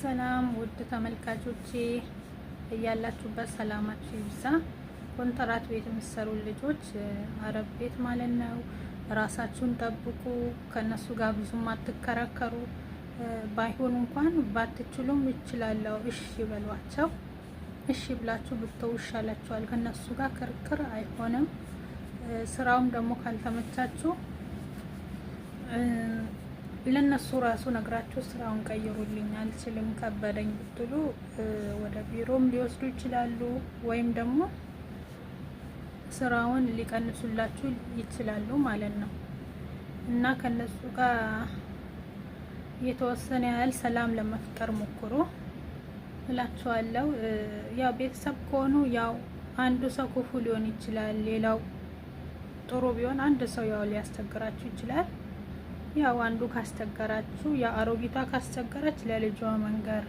ሰላም ውድ ተመልካቾቼ፣ እያላችሁበት ሰላማችሁ ይብዛ። ኮንትራት ቤት የምትሰሩ ልጆች፣ አረብ ቤት ማለት ነው፣ ራሳችሁን ጠብቁ። ከነሱ ጋር ብዙም አትከራከሩ። ባይሆን እንኳን ባትችሉም እችላለሁ እሺ በሏቸው። እሺ ብላችሁ ብትተው ይሻላችኋል። ከነሱ ጋር ክርክር አይሆንም። ስራውም ደግሞ ካልተመቻችሁ ለነሱ ራሱ ነግራችሁ ስራውን ቀይሩልኝ፣ አልችልም፣ ከበደኝ ብትሉ ወደ ቢሮም ሊወስዱ ይችላሉ፣ ወይም ደግሞ ስራውን ሊቀንሱላችሁ ይችላሉ ማለት ነው። እና ከነሱ ጋር የተወሰነ ያህል ሰላም ለመፍጠር ሞክሩ እላችኋለሁ። ያው ቤተሰብ ከሆኑ ያው አንዱ ሰው ክፉ ሊሆን ይችላል፣ ሌላው ጥሩ ቢሆን አንድ ሰው ያው ሊያስቸግራችሁ ይችላል። ያው አንዱ ካስቸገራችሁ፣ ያው አሮጊቷ ካስቸገረች ለልጇ መንገር፣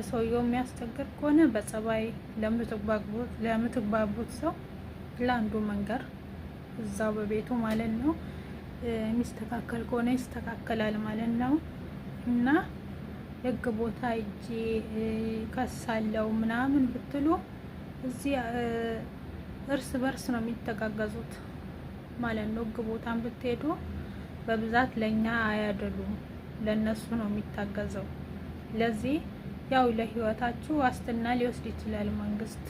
ሰውየው የሚያስቸግር ከሆነ በጸባይ ለምትግባቡት ሰው ለአንዱ መንገር እዛው በቤቱ ማለት ነው። የሚስተካከል ከሆነ ይስተካከላል ማለት ነው። እና ህግ ቦታ እጄ ከሳለው ምናምን ብትሉ እዚህ እርስ በርስ ነው የሚተጋገዙት ማለት ነው። ህግ ቦታን ብትሄዱ በብዛት ለኛ አያደሉም፣ ለነሱ ነው የሚታገዘው። ለዚህ ያው ለህይወታችሁ ዋስትና ሊወስድ ይችላል መንግስት፣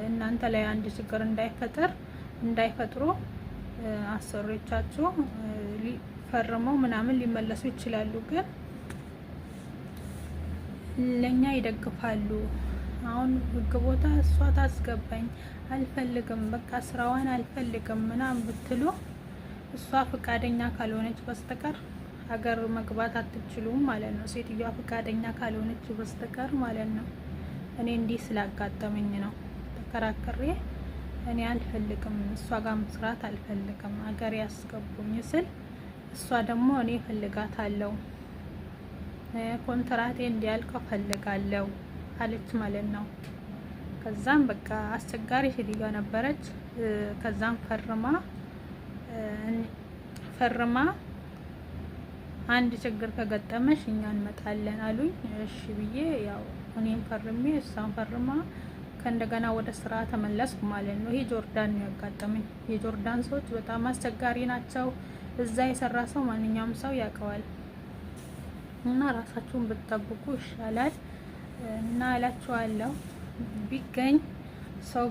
እናንተ ላይ አንድ ችግር እንዳይፈጠር እንዳይፈጥሩ አሰሪዎቻችሁ ፈርመው ምናምን ሊመለሱ ይችላሉ። ግን ለኛ ይደግፋሉ። አሁን ህግ ቦታ እሷ ታስገባኝ አልፈልግም፣ በቃ ስራዋን አልፈልግም ምናምን ብትሉ እሷ ፈቃደኛ ካልሆነች በስተቀር ሀገር መግባት አትችሉም ማለት ነው። ሴትዮዋ ፈቃደኛ ካልሆነች በስተቀር ማለት ነው። እኔ እንዲህ ስላጋጠመኝ ነው ተከራክሬ እኔ አልፈልግም፣ እሷ ጋር መስራት አልፈልግም፣ ሀገር ያስገቡኝ ስል እሷ ደግሞ እኔ እፈልጋታለሁ፣ ኮንትራቴ እንዲያልቅ እፈልጋለሁ አለች ማለት ነው። ከዛም በቃ አስቸጋሪ ሴትዮዋ ነበረች። ከዛም ፈርማ ፈርማ አንድ ችግር ከገጠመሽ እኛ እንመጣለን አሉኝ። እሺ ብዬ ያው እኔም ፈርሜ እሷም ፈርማ ከእንደገና ወደ ስራ ተመለስኩ ማለት ነው። ይሄ ጆርዳን ነው ያጋጠመኝ። የጆርዳን ሰዎች በጣም አስቸጋሪ ናቸው። እዛ የሰራ ሰው ማንኛውም ሰው ያውቀዋል። እና ራሳችሁን ብትጠብቁ ይሻላል እና እላችኋለሁ። ቢገኝ ሰው